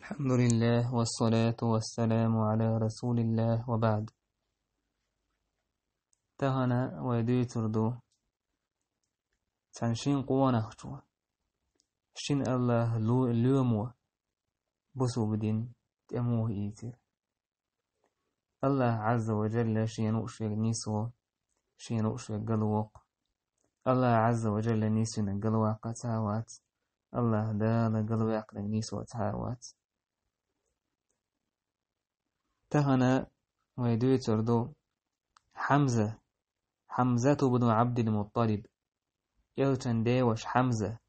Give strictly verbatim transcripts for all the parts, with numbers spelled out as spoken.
الحمد لله والصلاة والسلام على رسول الله وبعد. Тахана вай дуьйцур ду цхьан шин къонахчо, шин АллахӀа лу-, лоьмо бусулба дин тӀе муха ийцира. АллахӀ Ӏазза ва Жалла шен лууш верг нийсо, шен лууш верг галвоккху. АллахӀ Ӏазза ва Жалла нийсвинарг галваккха цхьа а вац. АллахӀ Дала галваьккхинарг нийсо цхьа а вац. Тахана вай дуьйцур ду Хьамза, Хьамзату бну Ӏабдил-МуттӀалиб, элчан деваша Хьамза,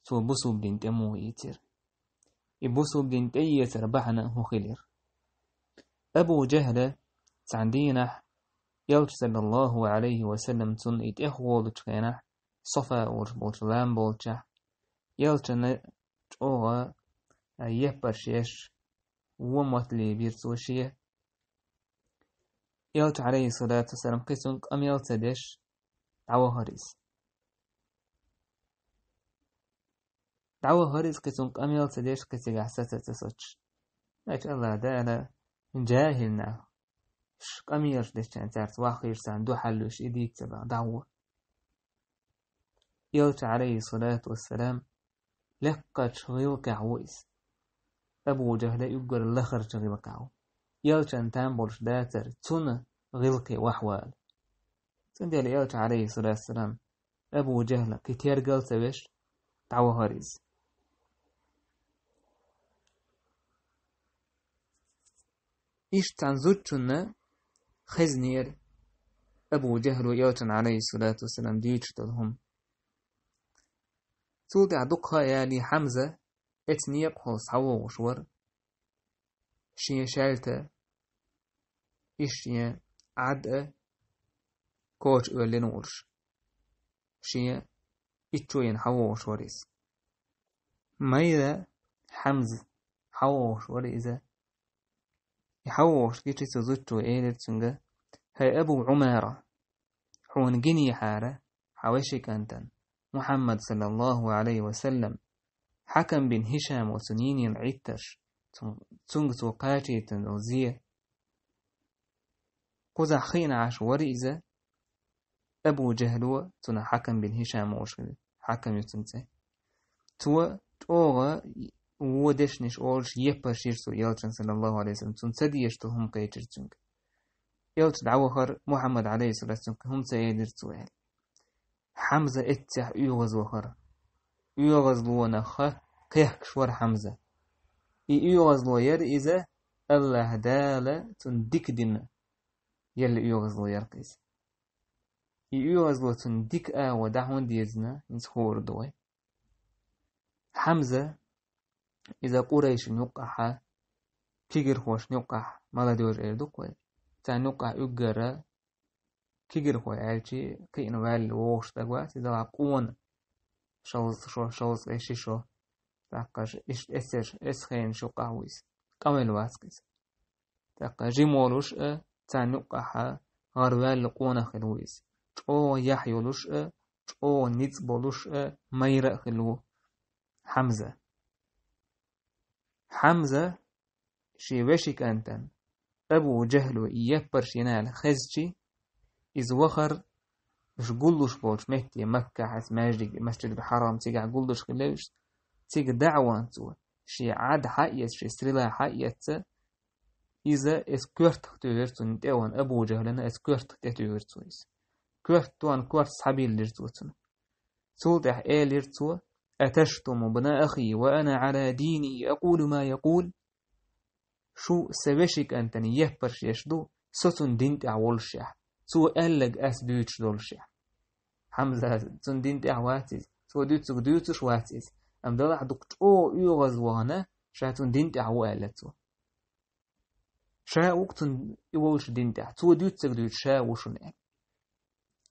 цо бусулба дин тӀе муха ийцира. И бусулба дин тӀеэцар бахьана хӀун хилира? Абу Жахьла цхьана дийнахь, элча, саллаллахӀу Ӏалайхи ва саллам, цунна и тӀехволучу хенахь, Софа олуш болчу лам болчохь, элчанна чӀогӀа еппарш еш, вон мотт лийбира цо шен. Элча, Ӏалайхиссалату вассалам, кхин цунна къамел ца деш, дӀавахара иза. ДӀавахара иза кхин цунна къамел ца деш, кхин цигахь саца ца соцуш. Значит, АллахӀ Дала жахӀил нах, ш-, къамелаш дечарна цаьрца вахийша, царна дуьхьал луьйш, и дийца ца баха, дӀагӀо. Элча, Ӏалайхиссалату вассалам, лекхачу гӀиллакхехь ву иза. Абу Жахьла уггар лахарчу гӀиллакхехь ву. Элчан там болуш дацара цунна гӀиллакхе вахвала. Цундела элча, Ӏалайхиссалату вассалам, Абу Жахьла кхин тергал ца веш, дӀавахара иза. Иштта цхьана зудчунна хезнера Абу Жахьло элчанна, Ӏалайхиссалату вассалам, дуьйцуш долу хӀума. Цул тӀаьхьа дукха ха ялий, Хьамза эцу некъахула схьавогӀуш вара, шен шаьлта, иштта шен Ӏад а коча оьллина волуш, шен иччо йина схьавогӀуш вара иза. Майра Хьамза схьавогӀуш вара иза. И схьавогӀуш гича цу зудчо элира цуьнга: «ХӀай Абу Ӏумара, хьуна гинехьара хьан вешин кӀантана, Мухьаммад, саллаллахӀу Ӏалайхи ва саллам, Хьакам бин Хишам волчу йинера Ӏиттарш, цун-, цуьнга цо кхачийтина долу зе». Кхузахь хиъна Ӏаш вара иза, Абу Жахьло, цунах Хьакам бин Хишам олуш хилла, Хьакам ю цуьнан цӀе. Цо чӀогӀа вон дешнаш олуш еппарш йира цо элчанна, саллаллахӀу Ӏалайхи ва саллам, цунна ца дезаш долу хӀума кхечира цуьнга. Элча дӀавахара, Мухьаммад, Ӏалайхиссалату вассалам, хӀума ца элира цо аьлла. Хьамза эццехь оьгӀазвахара. ОьгӀазлонах кхехкаш вара Хьамза. И оьгӀазло яра иза, АллахӀ Дала цунна дика дина елла оьгӀазло яра иза. И оьгӀазло цунна дика агӀо дан хӀунда дезна, хӀинца хуур ду вай. Хьамза, иза Къурайшин юккъахьа, кегирхошна юккъахь, молодёжь эр ду-кх вай, царна юккъахь уггара кегирхой аьлчи, кхиъна ваьлла вогӀуш стаг вац, иза ваха къона, шовзткъа шо, шовзткъе ши шо, тӀаккха иштта эццерш, эццу хенаш юккъахь ву иза. Къамел вац-кх иза. ТӀаккха жима волуш а, царна юккъахьа гӀарваьлла къонах хилла ву иза. ЧӀогӀа яхь йолуш а, чӀогӀа ницкъ болуш а, майра а хилла ву Хьамза. Хьамза шен вешин кӀантана Абу Жахьло и еппарш йина аьлла хезчи, иза вахара уьш гуллуш болчу метте, Маккахь, маьждиг, Масжидул Хьарам, цигахь гуллуш хилла уьш, цига даьӀван цо, шен Ӏад хьаэца, шен стрела хьаэца, иза эцу коьртах туьйхира цунна тӀе а ван, Абу Жахьлана эцу коьртах тӀе туьйхира цо иза. Коьрта тӀе ван, коьрта схьабиллира цо цунна. Цул тӀаьхьа элира цо: «أتشتم ابن أخي وأنا على دينه أقول ما يقول؟» Шу сан вешин кӀантана еппарш еш ду, со цунна дин тӀехь волушехь, цо аьлларг ас дуьйцуш долушехь. Хьамза цунна дин тӀехь вац иза, цо дуьйцург дуьйцуш вац иза, амма делахь дукха чӀогӀа оьгӀаз вахана, ша цунна дин тӀехь ву аьлла цо. Ша ву-кх цунна и волуш дин тӀехь, цо дуьйцург дуьйцуш ша ву шуна аьлла.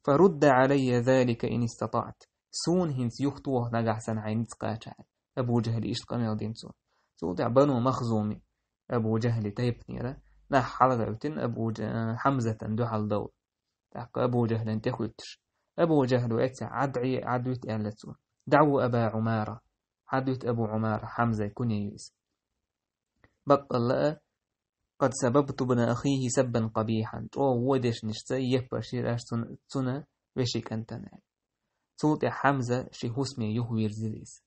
«فرد علي ذلك إن استطعت». Суна хӀинца юхатоха нагахь санна хьайн ницкъ кхача аьлла. Абу Жахьли иштта къамел дина цо. Цул тӀаьхьа Бану Махзуми Абу Жахьли тайпанера нах хьалагӀевтина Абу Жа-, Хьамзатан дуьхьал довла. ТӀаккха Абу Жахьлина тӀехуьттуш. Абу Жахьло эццехь Ӏад Ӏе-, Ӏад вита аьлла цо: «دعوا أبا عمارة». Ӏад вита Абу Ӏумара, Хьамзай куьне ю иза. Баккъалла а, «قد سببت ابن أخيه سبا قبيحا», чӀогӀа вон дешнашца еппарш йир аш цун-, цуьнан вешин кӀантана. Цул тӀаьхьа Хьамза шен хӀусаме юхавирзира иза.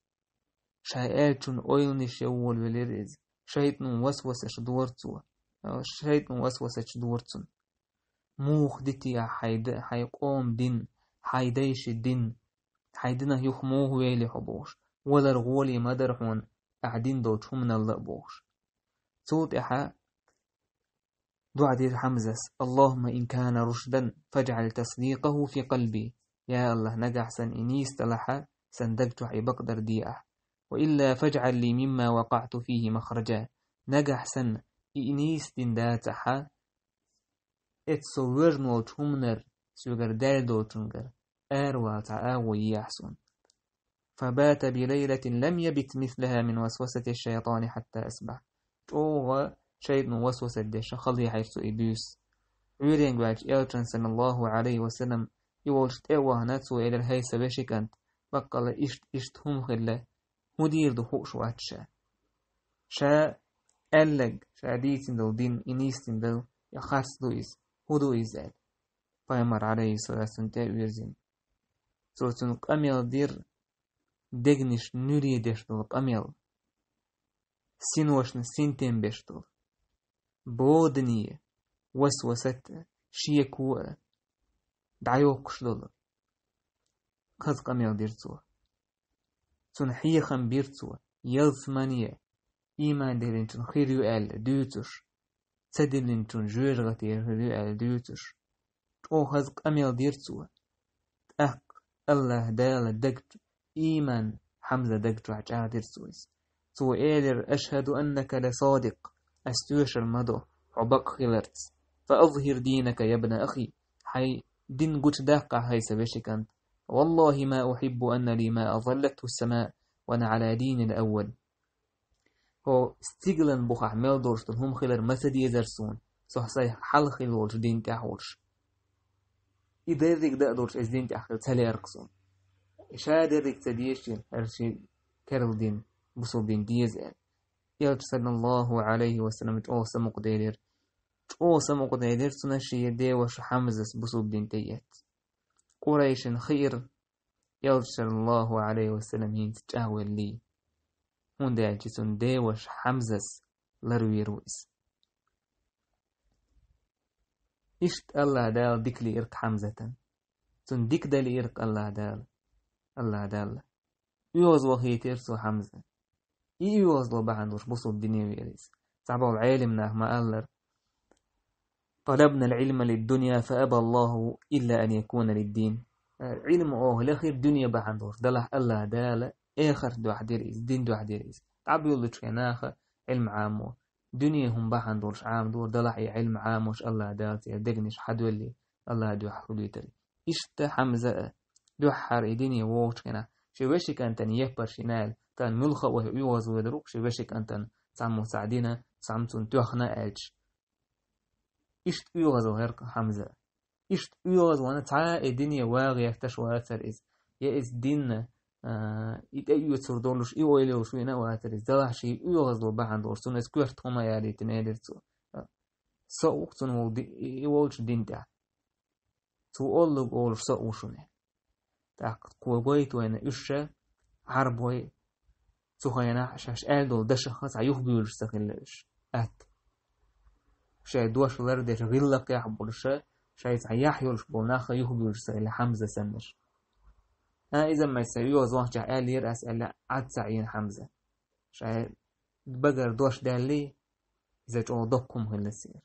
Ша аьллачун ойланаш ян волавелира иза. ШайтӀано васвасаш дора цо. А, шайтӀано васвасаш дора цунна. «Муха дити ахь хьайн д-, хьайн къоман дин, хьайн дайшин дин, хьайн динах юха муха вели хьо?» бохуш. «Валар гӀоли ма дара хьуна, ахь дина долчу хӀуманал а», бохуш. Цул тӀаьхьа дуӀа дира Хьамзас: «اللهم إن كان رشدا فاجعل تصديقه في قلبي». Я АллахӀ, нагахь санна и нийса далахь, сан даг чохь и бакъдар де ахь. «وإلا فاجعل لي مما وقعت فيه مخرجا». Нагахь санна и нийса дина дацахь, эцу со воьжна волчу хӀуманара, соьгара даьлла долчуьнгара, аравала цхьа агӀо е ахь суна. «فبات بليلة لم يبت مثلها من وسوسة الشيطان حتى أصبح». ЧӀогӀа шайтӀано васвасат деш, хала дехьира цо и буьйса. Ӏуьйренга ваьлча элчан, саллаллаху Ӏалайхи ва саллам, и волчу тӀе а вахана, цо элира: «ХӀай сан вешин кӀант, баккъалла иштта, иштта хӀума хилла, хӀун дийр ду хууш вац ша. Ша аьлларг, ша дийцина долу дин, и нийса дин ду, я харц ду иза, хӀун ду иза?» аьлла. Пайхамар, Ӏалайхиссалату вассалам, тӀе а вирзина. Цо цунна къамел дира, дегнаш нуьре деш долу къамел, синошна синтем беш долу, бодане, васвасат а, шеко а дӀайоккхуш долу. Хаза къамел дира цо. Цунна хьехам бира цо, ялсамане, ийман диллинчун хир ю аьлла дуьйцуш, ца диллинчун жоьжахате хир ю аьлла дуьйцуш. ЧӀогӀа хаза къамел дира цо. ТӀаккха АллахӀ Дала даг чу, ийман Хьамза даг чохь чӀагӀдира цо иза. Цо элира: «أشهد أنك لصادق», ас тоьшалла ма до хьо бакъ хиларца. «فأظهر دينك يا ابن أخي», хьайн дин гучудаккха, хӀай сан вешин кӀант. «والله ما أحب أن لي ما أظلته السماء وأنا على دين الأول». ХӀокху стигалан бухахь мел долуш долу хӀума хилар ма ца дезара суна, со сайн хьалха хилла волчу дин тӀехь волуш. И дерриг дан а долуш, иза дин тӀехь хила ца лаьара суна. Ша дерриг ца дезачу, хӀара шен керла дин, бусалба дин деза аьлла. Элча, саллаллаху Ӏалайхи ва саллам, чӀогӀа самукъаделира. ЧӀогӀа самукъаделира цунна шен деваша Хьамзас бусалба дин тӀеэцна. Къурайшина хиира, Элча, саллаллаху Ӏалайхи ва саллам, хӀинца чӀагӀвеллий, хӀунда аьлча цунна деваша Хьамзас ларвийр ву иза. Иштта АллахӀ Дала дика лиира Хьамзатан. Цунна дика дан лиира АллахӀ Дала. АллахӀ Дала оьгӀазвахийтира цо Хьамза. И оьгӀазло бахьана долуш бусалба дине веара иза. Цхьаболу Ӏелам нах ма-аллара: «طلبنا العلم للدنيا فأبى الله إلا أن يكون للدين». Ӏилма оха лехира дуьне бахьана долуш, делахь АллахӀ Дала эхарт дуьхьа дира иза, дин дуьхьа дира иза. ДӀабуьйлучу хенахь Ӏилма Ӏамо, дуьне хӀума бахьана долуш Ӏамадора, делахь и Ӏилма Ӏамош АллахӀ Дала церан дегнаш хьадоьллий, АллахӀ дуьхьа хуьлуьйтура. Иштта Хьамза а дуьххьара и дине вогӀучу хенахь, шен вешин кӀантана еппарш йина аьлла, тахана муьлхха а вай оьгӀазвелла ву-кх шен вешин кӀантана цхьаммо цхьаъ дина, цхьаммо цунна тоьхна аьлча. Иштта оьгӀазвахара-кх Хьамза. Иштта оьгӀазвахана, цхьа а и дине вагӀа етташ вацара иза. Я иза динна, а, и тӀеоьцур долуш, и ойла йолуш вина а вацара иза. Делахь шен оьгӀазло бахьана долуш, цунна иза коьрта хӀума а ялийтина, элира цо. Со а ву-кх цунна волу ди-, и, и волчу дин тӀехь. Цо оллуг олуш со а ву шуна. ТӀаккха кхо гойту вайна уьш ша, Ӏарбой, цу хенахь шаьш аьлла долу дашах цхьа юхабуьйлуш ца хилла уьш. Атта. Шайн дош лардеш гӀиллакхехь болуш ша, шайн цхьа яхь йолуш болу нах юхабуьйлуш ца хилла Хьамза саннаш. А, иза ма сан оьгӀазвахчехь аьллера ас аьлла, Ӏад ца Ӏийна Хьамза. Шайн багара дош даьллий, иза чӀогӀа доккха хӀума хилла церан.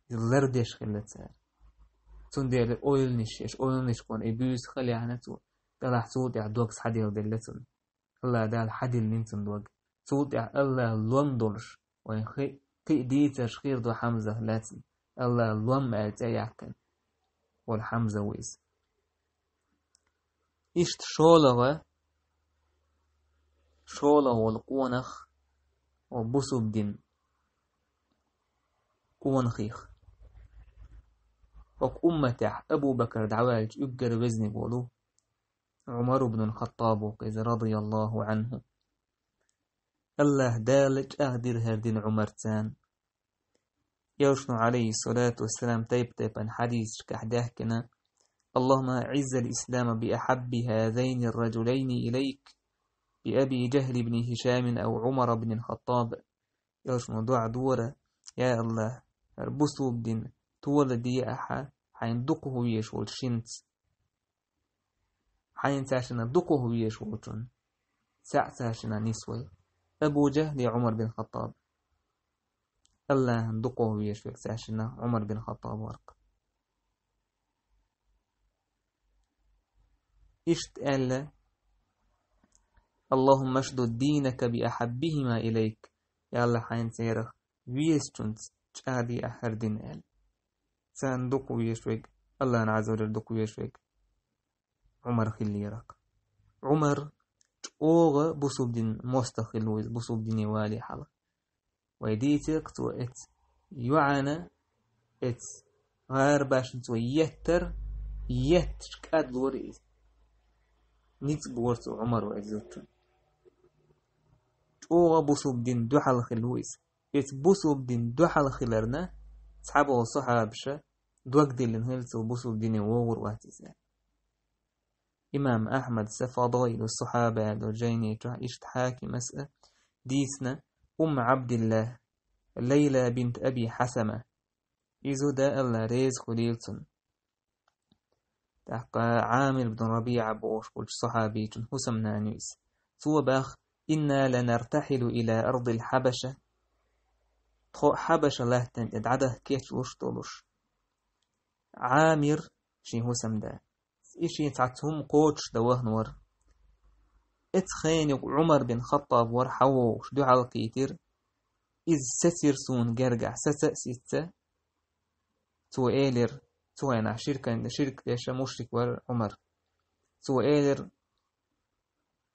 Иза лардеш хилла цара. Цундела ойланаш еш, ойланашкахь и буьйса хала яьхьна цо, делахь цул тӀаьхьа дог схьаделладелла цунна. АллахӀ Дала хьадиллина цунна дог. Цул тӀаьхьа АллахӀан лом долуш, вайн хи-, кхин а дийцарш хир ду Хьамзах лаьцна. АллахӀан лом аьлла цӀе яьккхина волу Хьамза ву иза. Иштта шолгӀа, шолгӀа волу къонах, ва бусалба дин къонахех. ХӀокху умматехь Абу Бакар дӀаваьлча уггар везниг волу Ӏумар ибн аль-Хаттаб ву-кх иза, радияллаху Ӏанху. АллахӀ Дала чӀагӀдира хӀара дин Ӏумарца. Элчано, Ӏалайхи ссалату вассалам, тайп-тайпана хьадисашкахь даьхкина: اللهم أعز الإسلام بأحب هذين الرجلين إليك، بأبي جهل بن هشام أو عمر بن الخطاب. Элчано дуӀа дора: «Я АллахӀ, хӀара бусулба дин толаде ахьа хьайна дукха везаш волчу шинца». Хьайна цаьршинна дукха везаш волчунна. Цхьаъ цаьршинна нисвай. Абу Джахьл я Ӏумар бин Хаттаб. АллахӀна дукха везаш верг цаьршинна Ӏумар бин Хаттаб вара. Иштта аьлла: اللهم اشدد دينك بأحبهما إليك. Я АллахӀ, хьайна церах везачунца чӀагӀде ахьа хӀара дин аьлла. Царна дукха везаш верг, АллахӀна Ӏазза ва Джалла дукха везаш верг Ӏумар хиллера-кх. Ӏумар чӀогӀа бусулба дин мостагӀа хилла ву иза, бусулба дине вале хьалха. Вай дийцира-кх цо эцу йоӀана, эцу гӀарабашна цо еттар, етташ кӀадлора иза. Ницкъ бора цо Ӏумар ву иза зудчун. ЧӀогӀа бусулба дин дуьхьал хилла ву иза. Эцу бусулба дин дуьхьал хиларна цхьаболу сахьабаша дог диллина хилла цо бусулба дине вогӀур вац иза. Имам Ахьмадса «Фадаилу ссахьаба» аьлла долу жайни чохь, иштта Хьакимас а дийцина Умма Ӏабдиллахь, Лайла бинт Аби Хьасама. Иза да, АллахӀ реза хуьлийла цунна. ТӀаккха Ӏамир бин РабиӀа бохуш болчу сахьабичун хӀусамнана ю иза. Цо баха: «Инна ланартахьилу ила ардил Хьабаша». Тхо Хьабаша латтана тӀе дӀадахка кечлуш долуш. Ӏамир шен хӀусамда. И шен цхьацца хӀума кхочушдан вахана вара. Эцу хенахь Ӏумар бин Хаттаб вара хьавогӀуш, дуьхьал кхийтира. Иза сецира суна гергахь, саца а сицца. Цо элира, цу хенахь ширкан-, ширк деш мушрик вара Ӏумар. Цо элира,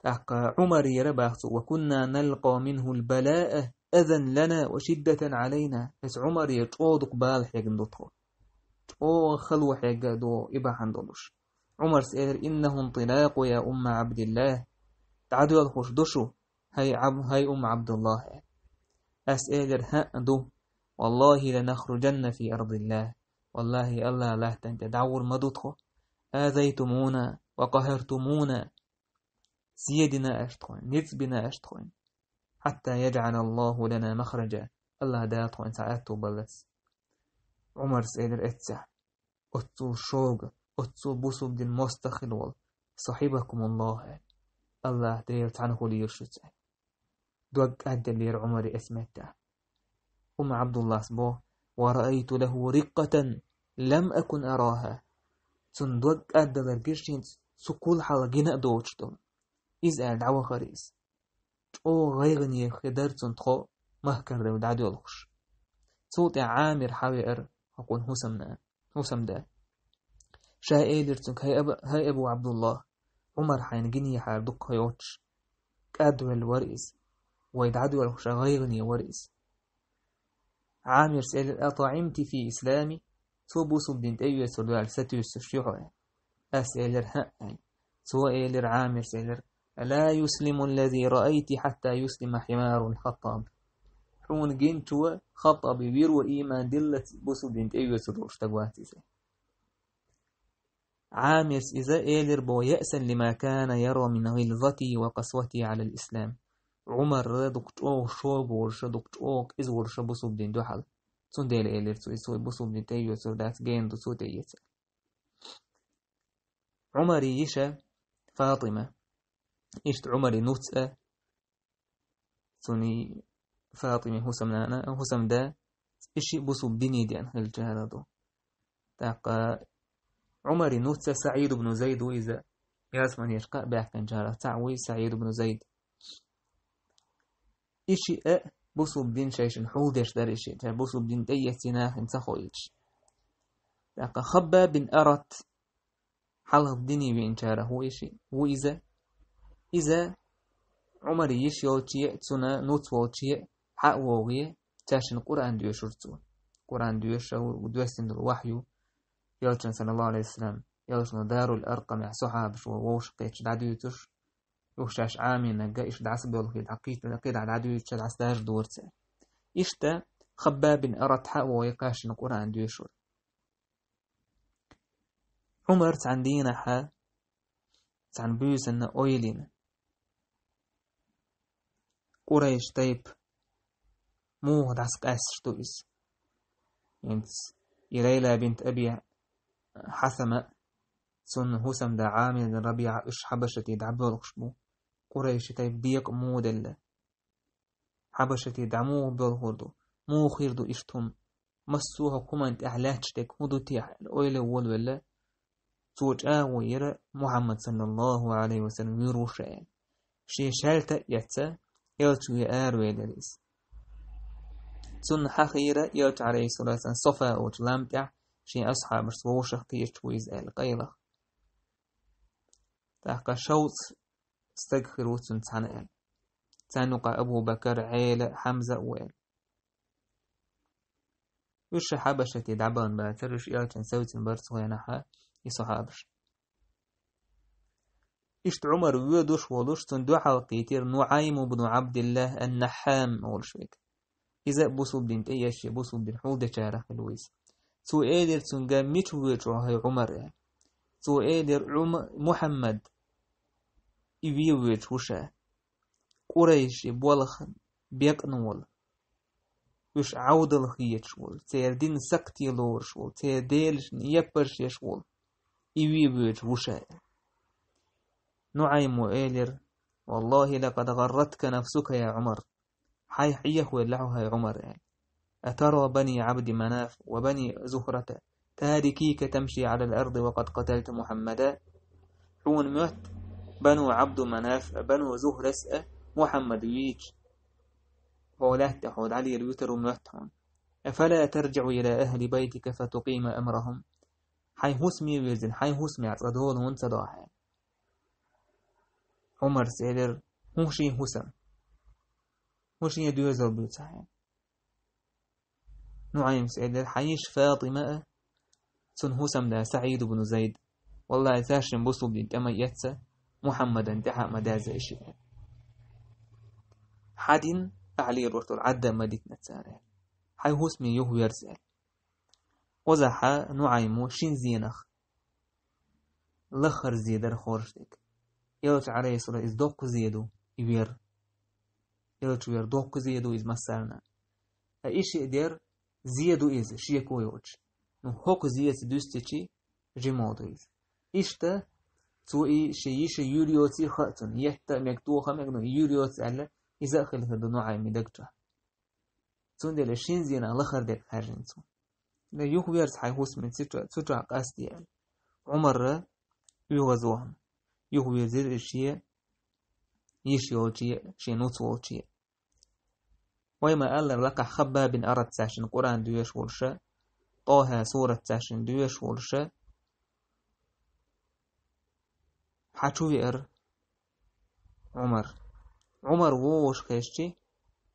тӀаккха Ӏумарера баха цо: «Ва кунна налкъа минхул балаа азан лана ва шиддатан Ӏалайна». Аса Ӏумаре чӀогӀа дукха бала хьегна ду тхо. ЧӀогӀа хало хьегна ду и бахьана долуш. Ӏумарс элира: «Иннаху интилакъу, я Умма Ӏабдиллахь». ДӀадоьлхуш ду шу, хӀай Ӏаб-, хӀай Умма Ӏабдуллахь. Ас элира: «ХӀаъ, ду. Валлахи ланахруджанна фи ардиллахь». Валлахи, АллахӀ латтана тӀе дӀагӀур ма ду тхо. «Азайтумуна ва къахӀартумуна». Зе дина аша тхойн, ницкъ бина аша тхойн. «Хьатта яджӀалаллаху лана махраджа». АллахӀ Дала тхойн цхьа аьтту баллалц. Ӏумарс элира эццехь: «Оццул шога, оццул бусулба дин мостагӀа хилла волу, сахьибакумуллахь», аьлла. АллахӀ Дела цхьаьна хуьлийла шуьца, аьлла. Дог кӀадделлера Ӏумаре эцу меттехь. Умма Ӏабдуллас боху: «Ва раайту лаху риккъатан лам акун араха». Цунна дог кӀаддалар гира шена цу кул хьалха гина а доцуш долу. Иза аьлла дӀавахара иза. ЧӀогӀа гӀайгӀане хир дара цунна тхо махкара дӀадоьлхуш. Цул тӀаьхьа Ӏамир хьавеара хӀокхуьнан хӀусамнана, хӀусамда. Ша элира цуьнга: «ХӀай Аба-, хӀай Абу Ӏабдуллах, Ӏумар хьайна гинехьара дукха йоцуш, кӀадвелла вара иза. Вай дӀадоьлхуш гӀайгӀане вара иза». Ӏамирс элира: «АтаӀимти фи ислами?» Цо бусулба дин тӀеоьцур ду аьлла сатуьйсуш ю хьо, аьлла. Ас элира: «ХӀаъ», аьлла. Цо элира, Ӏамирс элира: «Ла юслиму аллази раайти хьатта юслима хьимарун Хаттаб». Хьуна гинчо, Хаттаби виро ийман диллалц бусулба дин тӀеоьцур долу стаг вац иза. Ӏамирс иза элира боху: «Яъсан лима кана яра мин гӀилзати ва къасвати гӀалал ислам». Ӏумар дукха чӀогӀа шога волуша, дукха чӀогӀа къиза волуша бусулба дин дуьхьал. Цундела элира цо, иза цо бусулба дин тӀеоьцур дац, гена ду цо тӀеэца. Ӏумари йиша Фатима. Иштта Ӏумари нуц а, цуьнан Фатима хӀусамнана, хӀусамда, и шиъ бусулба дине деана хиллачарах ду. ТӀаккха Ӏумари нуц а СаӀид ибн Зайд ву иза, ялсаманешка кхаъ баьхкинчарах цхьаъ ву иза СаӀид ибн Зайд. И шиъ а бусулба дин шайшинна хьулдеш дара и шиъ, ша бусулба дин тӀеэццина хин ца хоуьйтуш. ТӀаккха Хаббаб бин Арат, хьалха дине веанчарах ву и шиъ, ву иза. Иза Ӏумари йиш йолче а, цуьнан нуц волче а хьа а вогӀий, цаьршинна Къуръан доьшура цо. Къуръан доьша, доьссина долу вахью, элчанна, саллаллаху Ӏалайхи ва саллам, элчано Дарул Аркъамехь сахьабаш вовшах кхетча дӀадуьйцуш, Юха шаьш Ӏамийнарг иштта дӀасабоьлхий, дӀакхийттина, кхидӀа дӀадуьйцуш, дӀасадаржадора цара. Иштта Хаббаб бин Арат хьа а вогӀий кхаьчна Къуръан доьшура. Ӏумар цхьана дийнахьа, цхьана буьйсанна ойла йина. Къурайш тайпа муха дӀасакъаьсташ ду иза? ХӀинца и Лайла бинт Аби Хьасама, цунна хӀусамда Ӏамир бин РабиӀа, уьш Хьабашате дӀабоьлхуш бу. Къурайши тайпа декъа муха делла? Хьабашате дӀа муха боьлхур ду? Муха хир ду иштта хӀума? Массо а хӀокху хӀуманна тӀехь лаьтташ дерг хӀун ду техьа аьлла, ойла волавелла, цо чӀагӀо йира Мухьаммад, саллаллаху Ӏалайхи ва саллам, вуьйр ву ша аьлла. Шен шаьлта а эцна, элча ве аравелира иза. Цунна хьахийра, элча, Ӏалайхиссалату вассалам, Сафа олучу лам тӀехь шен асхьабашца вовшах кхеташ ву иза аьлла, къайлаха. ТӀаккха шовзткъа стаг хир ву цунна цхьаьна аьлла. Царна юкъахь Абу Бакар, Ӏела, Хьамза а ву аьлла. Уьш Хьабашате дӀабахана бацара, уьш элчанна совцина бара цу хенахьа и сахьабаш. Иштта Ӏумар воьдуш волуш, цунна дуьхьал кхийтира НуӀайм ибн Ӏабдиллах ан-Нахьам олуш верг. Иза а бусулба дин тӀе а еш, бусулба дин хьулдечарах хилла ву иза. Цо элира цуьнга: «Мича воьду хьо, хӀай Ӏумар?» — аьлла. Цо элира: «Ӏума-, Мухьаммад, и вен воьдуш ву ша. Къурайши болх бекъна волу, уьш Ӏовдал хеташ волу, церан дин сакхте лоруш волу, церан делашна яппарш еш волу, и вен воьдуш ву ша». НуӀаймо элира: «Валлахи, лакъад гӀарратка нафсука, я Ӏумар». Хьайх хьехавелла хьо, хӀай Ӏумар, аьлла. «Атара бани Ӏабди Манаф ва бани Зухрата тарикика тамши Ӏалал арди ва къад къаталта Мухьаммада?» Хьуна моьтту Бану Ӏабду Манаф а, Бану Зухрас а Мухьаммад вийча, хьо лаьтта тӀе хьо дӀалела вуьтур ву моьтту хьуна. «Афала таржиӀу ила ахли байтика фатукъима амрахум?» Хьайн хӀусаме вирзина, хьайн хӀусамехь цкъа долу хӀунда ца до хьайн? Ӏумарс элира: «ХӀун шен хӀусам? ХӀун шен доьзал буьйцу хьайн?» НуӀаймас элира: «Хьан йиша Фатима а, цуьнан хӀусамда СаӀид ибн Зайд. Валлахи, цаьршимма бусулба дин тӀе ма эцна, Мухьаммадан тӀаьхьа а ма дезна и шиъ». Хьан дин ахь лелош долу Ӏадда ма дитина цара. Хьайн хӀусаме юхаверза аьлла. Кхузахь НуӀаймо шина зенах лахара зе дара хоржу дерг. Элча, Ӏалайхиссалам, иза доккха зе ду, и вер. Элча вер доккха зе ду иза массарна. Ткъа и шиъ дер зе ду иза, шеко йоцуш. Ну, хӀокху зеца дуьстичи, жима ду иза. Иштта, цо и шен йиша юьйр йоций хаьа цунна, етта а мега, тоха а мега, ну, юьйр йоцу аьлла, иза а хилла хир ду НуӀайми даг чохь. Цундела шина зенах лахара дерг хаьржина цо. Де юхаверза хьайн хӀусаме, цу чохь, цу чохь къастаде аьлла. Ӏумарра оьгӀазвахана юхаверзира иза шен йиша йолче а, шен нуц волче а. Вай ма-аллара, лакхахь Хаббаб бин Арат цаьршинна Къуръан доьшуш волуша, ТӀохӀа сурат цаьршинна доьшуш волуша, хьан чу веара Ӏумар. Ӏумар вогӀуш хезчи,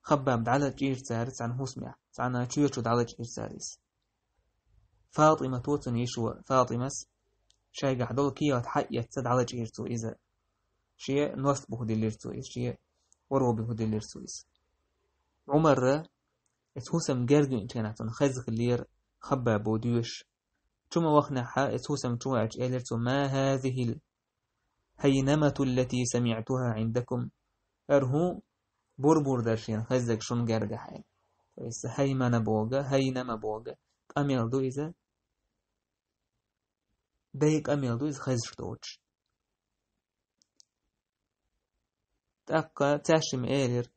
Хаббаб дӀалачкъийра цара цхьана хӀусамехь, цхьана чоь чу дӀалачкъийра цара иза. Фатимато, цуьнан йишо Фатимас, шайгахь долу кехат хьаэцна дӀалачкъийра цо иза. Шен ност бухадиллира цо иза, шен воробей хӀу диллира цо иза. Ӏумарра иза хӀусам герга веъначу хенахь цунна хезна хиллера Хаббабо доьшуш. Чу ма вахнехь, иза хӀусам чу ваьлча, элира цо: «Ма хазихил хайнамату ллати самиӀтуха Ӏиндакум?» ХӀара хӀун бур-бур дара шена хеззарг шуна гергахь аьлла. То есть хаймана боху, хайнама боху къамел ду иза. Дай къамел ду иза хезаш доцуш. ТӀаккха цаьршимма элира,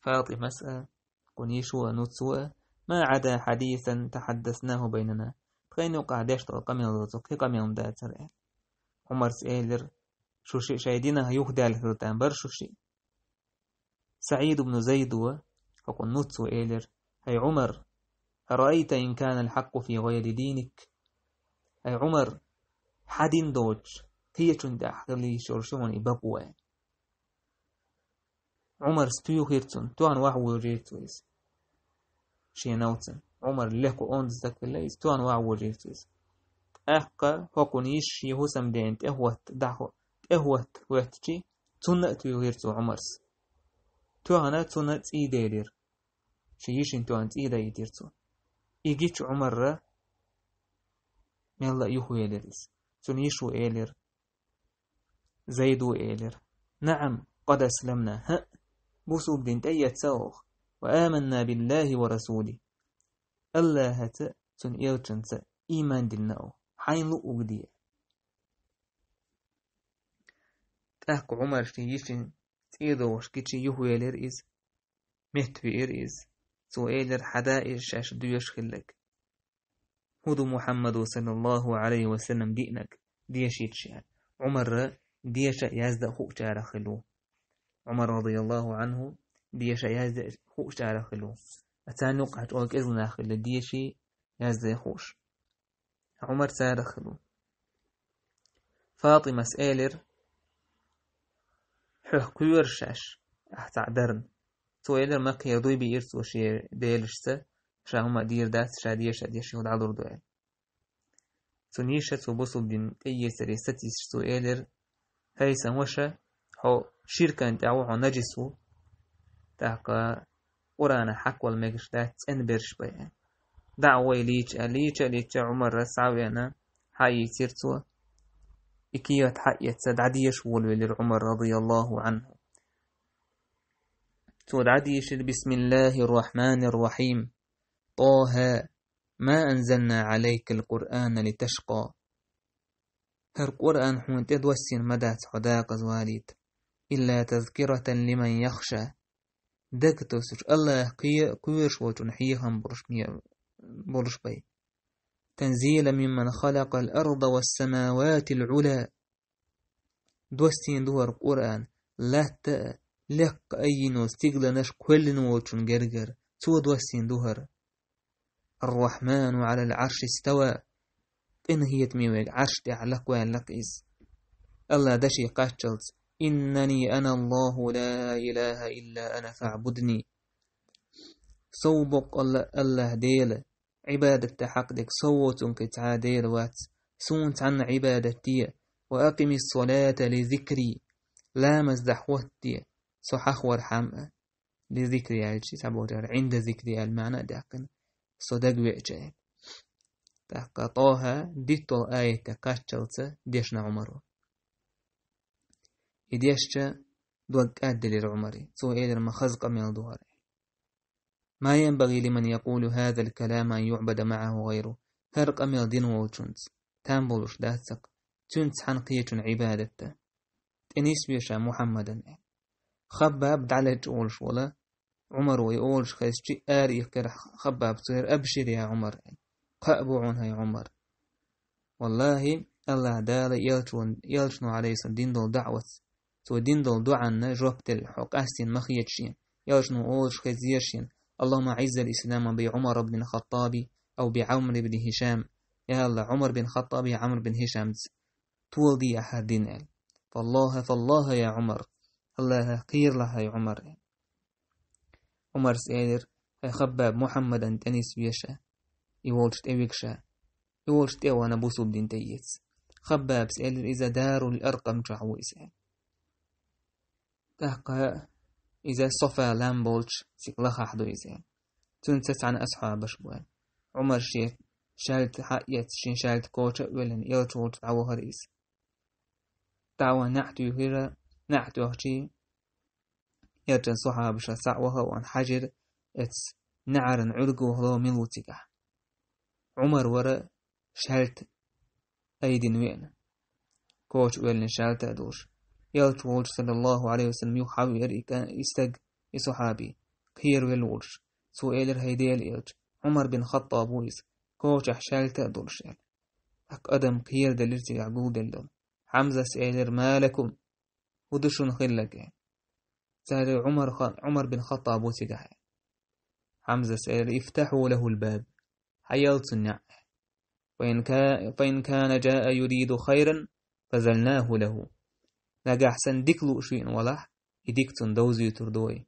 Фатимас а, кхуьнан йишо а, нуцо а: «Ма Ӏада хьадисан тахьаддаснаху байнана». Тхайна юкъахь деш долу къамел доцург кхин къамел ма дацара аьлла. Ӏумарс элира: «Шу шиъ шайн динах юхадаьлла хилла тан бара шу шиъ». СаӀид ибн Зайдо, хӀокхуьнан нуцо, элира: «ХӀай Ӏумар, араайта ин кана алхьакъу фи гӀайри диник?» ХӀай Ӏумар, хьан дин доцуш, кхечунна тӀехь хила йиш йолуш ю хьуна и бакъо аьлла. Ӏумарс туьйхира цунна, тоьхна охьавожийра цо иза. Шен новцана. Ӏумар лекха онда стаг хилла иза, тоьхна охьавожийра цо иза. ТӀаккха хӀокхуьнан йиша шен хӀусамдена тӀехӀотта, дӀахо-, тӀехӀотта хӀоьттичи, Цунна а туьйхира цо Ӏумарс. Тоьхна цунна цӀий делира. Шен йишин тоьхна цӀий дайдира цо. И гича Ӏумара мелла а юхавелира иза. Цуьнан йишо элира, Зайдо элира: «نعم، قد أسلمنا, хӀаъ, бусулба дин тӀеэцна оха, وآمنا بالله ورسوله. АллахӀаца а, цуьнан элчанца а ийман диллина оха, хьайна луъург де». ТӀаккха Ӏумара шен йишин цӀий дохуш гича юхавелира иза, меттавеара иза. Цо элира: «Хьада иза шаьш доьшуш хилларг, хӀун ду Мухьаммада, саллаллахӀу Ӏалайхи ва саллам, диънарг, дешийта шен». Ӏумара деша а, язда а хуучарах хилла ву. Ӏумар, радияллахӀу Ӏанху, деша а, язда а хуучарах хилла ву. Ткъа царна юккъехь чӀогӀа кӀезиг нах хилла, деший, яздай хууш. Ӏумар царах хилла ву. ФатӀимас элира: «Хьох кхоьру шаьш, ахь цхьаъ дарна». Цо элира, Маккера дуй биира цо шен делашца, ша хӀума а дийр дац, ша деша а деш, юха дӀалур ду аьлла. Цуьнан йиша цо бусулба дин тӀеэцаре сатийсаш цо элира: «ХӀай сан ваша, хьо ширкан тӀехь ву, хьо нажис ву, тӀаккха Къуръанах хьакхвала мегаш дац, цӀена берш бай». ДӀа а вай лийча аьлла, лийча а лийча, Ӏумара схьа а веана, хьаийцира цо. И кехат хьаэцна, дӀадеша волавелира Ӏумар, радияллахӀу Ӏанху. Цо дӀадешира: «بسم الله الرحمن الرحيم. طه، ما أنزلنا عليك القرآن لتشقى». ХӀара Къуръан хьуна тӀе доссийна ма дац хьо декъаза валийта. «إلا تذكرة لمن يخشى». Дага тосуш, АллахӀах кхе-, кхоьруш волчунна хьехам болуш ме-, болуш бай. «تنزيلا ممن خلق الأرض والسماوات العلى». Доссийна ду хӀара Къуръан, латта а, лекха а аййино стигланаш кхоьллина волчун гергара. Цо доссийна ду хӀара. «الرحمن على العرش استوى». Къинхетаме верг Ӏарш тӀехь лакхаваьллакх иза. АллахӀ даше кхаччалц: «إنني أنا الله لا إله إلا أنا فاعبدني». Сов боккъалла АллахӀ Дела, Ӏибадатта хьакъ дерг сов воцункхи цхьа а Дела вац, суна цхьанна Ӏибадат де, «وأقم الصلاة لذكري», ламаз дӀахӀоттаде, со хьахвархьама а, «لذكري» аьлча, цхьаболчара «عند ذكري» аьлла маьӀна а даьккхина, со дагавеача аьлла. ТӀаккха ТӀохӀа диттолу аятех кхаччалца дешна Ӏумаро. И дешча, дог кӀадделира Ӏумаре. Цо элира: «Ма хаза къамел ду хӀара». «ما ينبغي لمن يقول هذا الكلام أن يعبد معه غيره». ХӀара къамел дина волчунца там болуш дац-кх, цуьнца цхьаьна кхечун Ӏибадатта. ТӀе нисвеша Мухьаммадан аьлла. Хаббаб дӀалечкъа волуш вала, Ӏумар вай олуш хезчи, ара ихкира Хаббаб цо: «Абшир, я Ӏумар», аьлла. «Кхаъ бу хьуна, хӀай Ӏумар. Валлахи, АллахӀ Дала элчано, элчано, Ӏалайхиссалам, дина долу даӀватца, цо дина долу дуӀанна жоп делла хьо къастийна ма хеташ шена, элчано олуш хезира шена: اللهم أعز الإسلام بعمر بن الخطاب أو بعمرو بن هشام. Я АллахӀ, Ӏумар бин Хаттаб я Ӏамр бин Хишамца толаде ахьа хӀара дин», аьлла. «فالله، فالله يا عمر. АллахӀах кхералахь, хӀай Ӏумар», аьлла. Ӏумарс элира: «ХӀай Хаббаб, Мухьаммадан тӀе нисвеша, и волчу тӀе вигша, и волчу тӀе а вана бусулба дин тӀеэца». Хаббабс элира: «Иза Дарул Аркъам чохь ву иза», аьлла. ТӀаккха иза Софа лам болчу цига лахахь ду иза, аьлла. Цуьнца цхьаьна асхьабаш бу, аьлла. Ӏумар шен шаьлта хьаэцна, шен шаьлта коча а веллина, элча волчу дӀавахара иза. ДӀа а вахана неӀ туьйхира, неӀ тоьхчий, элчан сахьабаша схьа а ваха а вахана хьаьжира, эцу неӀаран Ӏуьрг вахало мила ву цигахь. Ӏумар вара шаьлта айдина веана, коча а веллина, шаьлта а долуш. Элча волчу, саллаллаху Ӏалайхи ва саллам, юха хьавеара и кӀа-, и стаг, и сахьаби, кхеравелла волуш. Цо элира: «ХӀай Делан элча, Ӏумар бин Хаттаб ву иза, кочахь шаьлта а долуш», аьлла. ТӀаккха адам кхераделира цигахь гулделла долу. Хьамзас элира: «Ма лакум? ХӀун ду шуна хилларг?» Цара: «Ӏумар ха-, Ӏумар бин Хаттаб ву цигахь». Хьамзас элира: «Ифтахьу лахул баб. Хьаяла цунна неӀ. Фа ин ка-, фа ин кана жаа юриду хайран, фазалнаху лаху. Нагахь санна дика лууш веана валахь, и дика цунна довзуьйтур ду вай.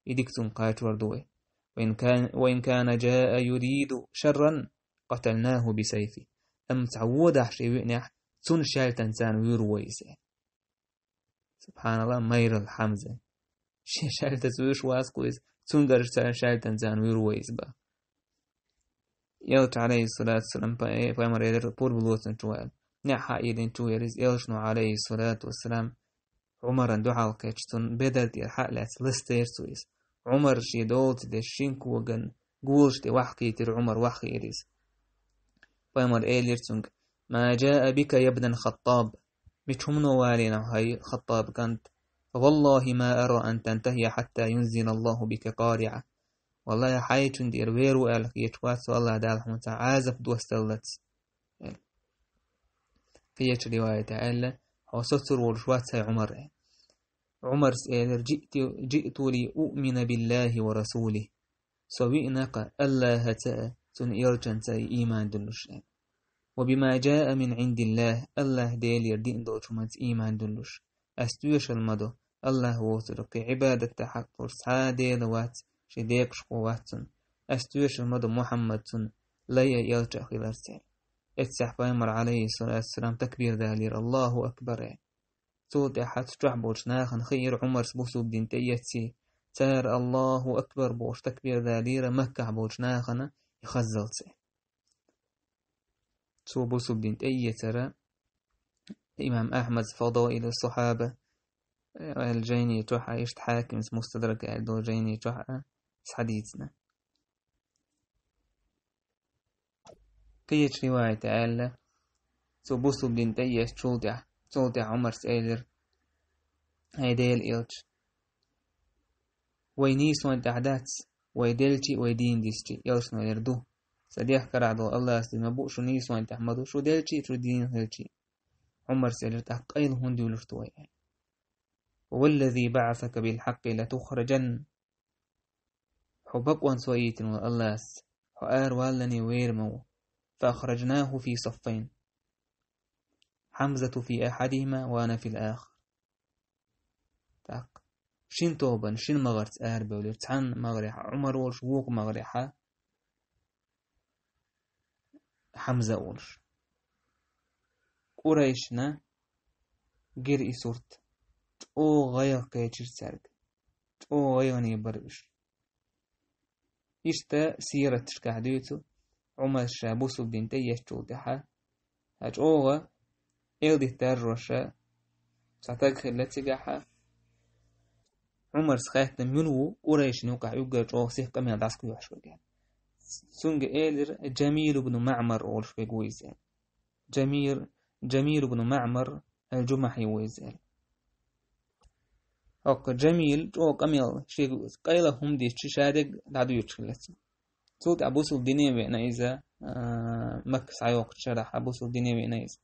И дика цунна кхачор ду вай. Ва ин кан-, ва ин кана жаа юриду шарран, каталнаху бисайфи. Амма цхьа вон дахьаш и веанехь, цунна шаьлтанца вуьйр ву вай иза». Субханалла, майрал Хьамза. Шен шаьлтанца вуьйш вац-кх иза, цуьнгара царна шаьлтанца вуьйр ву иза бах. Элча, алейхиссалату вассалам, пай-, пайхамар элира, пурба лоцучу аьлла. НеӀ хьаийдинчу яра иза, элчано, алейхиссалату вассалам, Ӏумаран дуьхьал кхечча, цунна бедар тӀера хьа а лаьцна, ластийра цо иза. Ӏумар шен долца деш шин коган голаш тӀе вахкийтира, Ӏумар вахкиира иза. Пайхамар элира цуьнга: «Ма джаа бика, я бна аль-Хаттаб?» Мича хӀумано валийна хьо, хӀай Хаттаб кӀант? «Валлахи ма ара ан тантахия хьатта юнзила Аллаху бика къариӀа». Валлахи, хьайчун тӀера вер ву аьлла хеташ вац со, Аллах Дала хьуна цхьа Ӏазап доссаллалц. Кхечу риваятехь аьлла: «Хьо соцур волуш вац, хӀай Ӏумар», – аьлла. Ӏумарс элира: «Джиъту, джиъту ли уъмина биллахи ва расулихи». Со виъна-кх Аллахьаца а, цуьнан элчанца а ийман дуьллуш, аьлла. «Ва бима джаа мин Ӏиндиллахи», Аллахь Делера диъна долчу хӀуманца ийман дуьллуш. Ас тоьшалла ма ду, Аллахь воцург кхин Ӏибадатта хьакъ долуш цхьа а Дела вац, шен декъашхо вац цунна. Ас тоьшалла ма ду Мухьаммад цунна лай а, элча а хиларца, аьлла. Эццехь пайхамар, алейхиссалату вассалам, такбир далийра: «Аллаху акбар», – аьлла. Цул тӀаьхьа цу чохь болчу нахана хиира Ӏумарс бусулба дин тӀе эцций, цара «Аллаху акбар» бохуш такбир далийра Маккахь болчу нахана и хаззалц. Цо бусулба дин тӀеэцара имам Ахьмад «Фадаилу Сахьаба», э, аьлла жайни чохь а, иштта Хьакимс «Мустадрак» аьлла долу жайни чохь а схьадийцина. Кхечу риваятехь аьлла, цо бусулба дин тӀеэцначул тӀаьхьа, цул тӀаьхьа Ӏумарс элира: «ХӀай Делан элча, вай нийсонан тӀехь дац, вай делчи а, вай дийна дисчи а». Элчано элира: «Ду. Сан дехкарахь долу Аллас дина ма бу, шу нийсонан тӀехь ма ду, шу делчи а, шу дийна хилчи а». Ӏумарс элира: «ТӀаккха къайла хӀунда юьйлуш ду вай?» «Валлази баъасака билхьаккъи латухраджанна». Хьо бакъонца ваийтина волу Аллас, хьо араваллалц вер ма ву. «Фаахраджнаху фи саффайн. Хьамзату фи ахьадихима ва ана фил ахар». ТӀаккха шина тобанна, шина магӀарца арабевлира. Цхьана магӀарехь Ӏумар волуш, вукху магӀарехь Хьамза волуш. Къурайшна гира и сурт. ЧӀогӀа гӀайгӀа кхечира цаьрга. ЧӀогӀа гӀайгӀане бара уьш. Иштта сираташкахь дуьйцу, Ӏумарс ша бусулба дин тӀеэцначул тӀаьхьа, хьан чӀогӀа эл дитта даржоша цхьа таг хилла цигахьа. Ӏумарс хаьттина, мила ву Къурайшна юкъахь уггар чӀогӀа сиха къамел дӀасакхоьхьуш верг. Цуьнга элира, Джамил ибн МаӀмар олуш верг ву иза. Джамир, Джамир ибн МаӀмар аль-Джумахьи ву иза аьлла. ХӀокху Джамил чӀогӀа къамел, шега къайла хӀума дича, ша дерг дӀадоьдуш хилла цо. Цул тӀаьхьа бусулба дине веана иза, а, Макка схьайоккхучу шарахь бусулба дине веана иза.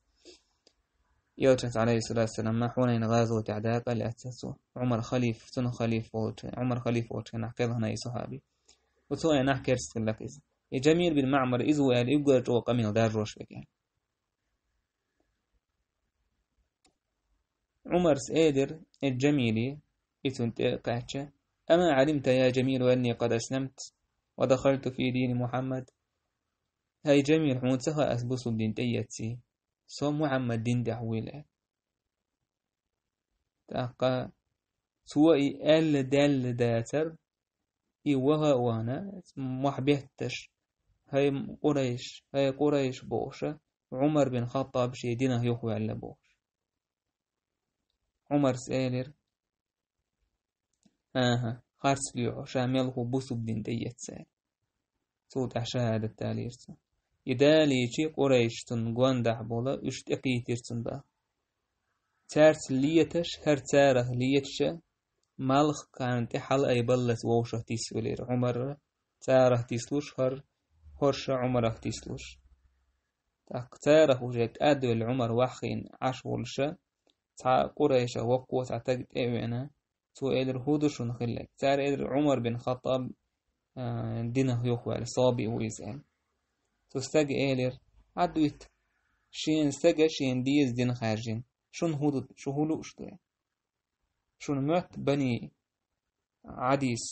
Элчанца, алейхиссалату вассалам, Хьунайн гӀазотехь дакъа а лаьцна цо. Ӏумар халиф, цунах халиф волчу, Ӏумар халиф волчу хенахь кхелхина и сахьаби. Оцу хенахь керста хилла иза. И Джамил бин МаӀмар иза ву аьлла, уггар чӀогӀа къамел даржош верг. Ӏумарс элира, э, Джамиле, и цунна тӀе а кхаьчча: «Ама Ӏалимта, я Джамил, анни къад асламту ва дахалту фи дини Мухьаммад?» ХӀай Джамил, хьуна ца хаьа ас бусулба дин тӀеэцций? Со Мухьаммад дин тӀехь вуйла аьлла. ТӀаккха цо и аьлла даьлла дацара, и ваха а вахана, мохь бетташ: «ХӀай Къурайш, хӀай Къурайш», – бохуша, Ӏумар бин Хаттаб шен динах юхаваьлла бохуш. Ӏумарс элира: «ХӀан-хӀа, харц лоьхьу, ша мел хӀу бусулба дин тӀеэцна», – аьлла. Цул тӀаьхьа шахӀадат далийра цо. И далийчи, Къурайш цунна гондахь бола, уьш тӀекхийтира цунна баха. Цаьрца леташ, хӀара царах леташа, малх кхарна тӀе хьала айбаллаца вовшах тиссавелира Ӏумар, царах тислуш хӀара, хӀорша Ӏумарах тислуш. ТӀаккха царах уже кӀадвелла Ӏумар ваххийна Ӏаш волуша, цхьа Къурайша воккхо цхьа таг тӀе а веана, цо элира: «ХӀун ду шуна хилларг?» Цара элира: «Ӏумар бин Хаттаб, а, динах юхаваьлла, собиъ ву иза», – аьлла. Цу стага элира: «ӀадвитӀа, шен стага шена деза дин хаьржина. Шуна хӀун ду, шу хӀун лууш ду?» Шуна моьтту Бани Ӏадис,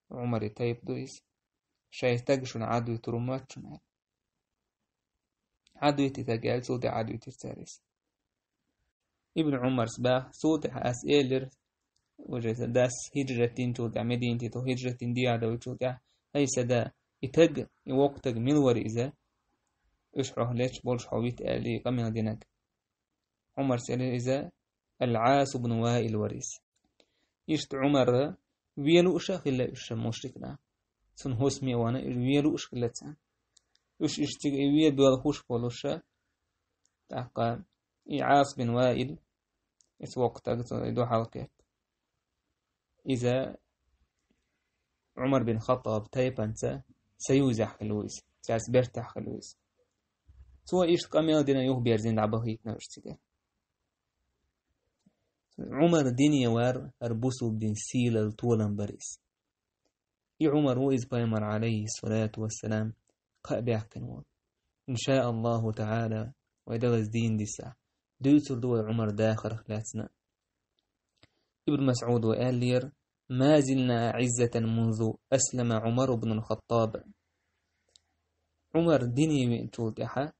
Ӏумари тайпа ду иза. Шайн стаг шуна Ӏадвитур ву моьтту шуна аьлла. Ӏадвитийтарг аьлла, цул тӀе Ӏадвитира цара иза. Ибн Ӏумарс баха, цул тӀаьхьа ас элира, уже са дас хӀиджрат динчул тӀаьхьа, Мединате тхо хӀиджрат дина дӀаволлучул тӀаьхьа, хӀай са да, и таг, и воккха таг мила вара иза? Уьш хьох лечкъа болуш хьо вита аьлла къамел динарг. Ӏумарс элира иза, Ал-Ӏас ибн Ваил вара иза. Иштта Ӏумар вен лууш а хилла уьш мушрикнах. Цунна хӀусаме а вахана, уьш вен лууш хилла царна. Уьш иштта цига и вен боьлхуш болуш а, тӀаккха и Ӏас бин Ваил, иза воккха таг, цо и дуьхьал кхетта. Иза Ӏумар бин Хаттаб тайпанца союзехь хилла ву иза, цаьрца бертахь хилла ву иза. Цо иштта къамел дина, юхаберзийна дӀабахийтина уьш цигара. Ӏумар дине вар, хӀара бусулба дин сийлалла толам бара иза. И Ӏумар ву иза пайхамар, Ӏалайхиссалату вассалам, кхаъ баьхкина волу. Иншааллаху таӀала, вай Далла дийна дисахь, дуьйцур ду вай Ӏумар дахарх лаьцна. Ибн МасӀуда аьллера: «Ма зилна аӀиззатан мунзу аслама Ӏумар ибн ал-Хаттаб». Ӏумар дине веъначул тӀаьхьа,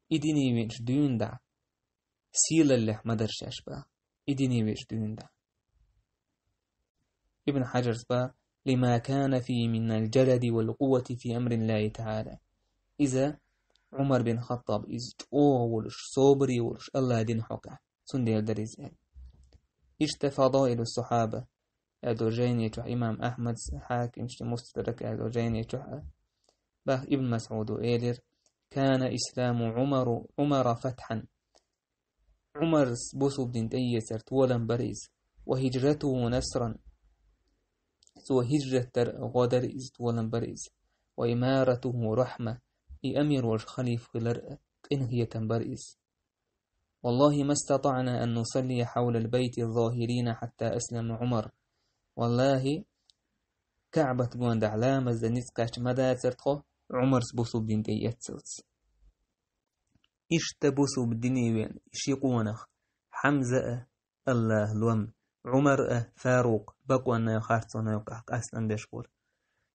и дине веъначу дуьйна дӀа, сийлаллехь ма дара шаьш баха, и дине веъначу дуьйна дӀа. Ибн Хьаджарс баха: «Лима кана фихи мин ал-джалади вал-къуввати фи амриллахи таӀала». Иза Ӏумар бин Хаттаб, иза чӀогӀа волуш, собаре волуш, АллахӀ дина хьокъехь, цундела дара иза аьлла. Иштта «Фадаилу ссахьаба» аьлла долу жайни чохь, имам Ахьмадс, Хьакимс, Мустадрак аьлла долу жайни чохь а, баха, Ибн МасӀуда элира: «Кана исламу Ӏумару, Ӏумара фатхьан». Ӏумарс бусулба дин тӀеэцар толам бара иза. «Ва хӀиджратуху насран». Цо хӀиджрат дар а гӀо дара иза, толам бара иза. «Ва имаратуху рахьма». И амир волуш халифа хилар а къинхетам бара иза. «Валлахи ма статаӀна ан нусаллия хьавла ал-байти зохирина хьатта аслама Ӏумар». Валлахи, КаӀбат гондахь ламаз дан ницкъ кхаьчна ма дацара тхо, Ӏумарс бусулба дин тӀеэццалц. Иштта бусулба дине веана ши къонах, Хьамза а, АллахӀ лом, Ӏумар а, Фарукъ, бакъонна харцонна юкъахь къастам беш болу.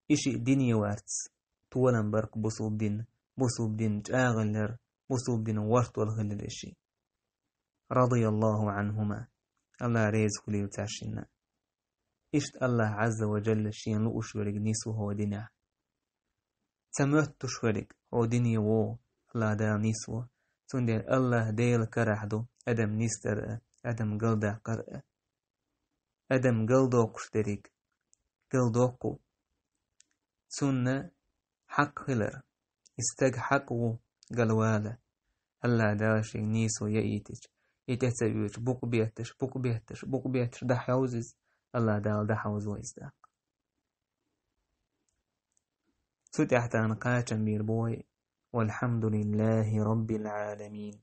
И шиъ дине варца, толам бара-кх бусулба дин, бусулба дин чӀагӀллера, бусулба дин гӀортор хиллера и шиъ. Радияллаху Ӏанхума. АллахӀ реза хуьлийла цаьршинна. Иштта АллахӀ Ӏазза ва Джалла Шена лууш верг нисво хӀокху динехь. Ца моьттуш верг хӀокху дине вогӀу, АллахӀ Дала нисво. Цундела АллахӀ Делан карахь ду адам нисдар а, адам галдаккхар а. Адам галдоккхуш дерг галдоккху. Цунна хьакъ хилар. И стаг хьакъ ву галвала. АллахӀ Дала шега нийсо яийтича, и тӀе ца оьцуш, букъ бетташ, букъ бетташ, букъ бетташ дӀахьовза иза, АллахӀ Дала дӀахьовзо иза даккха. Цу тӀехь тахана кхачам бийр бу вай: «Валхьамдулиллахи Раббил Ӏаламин».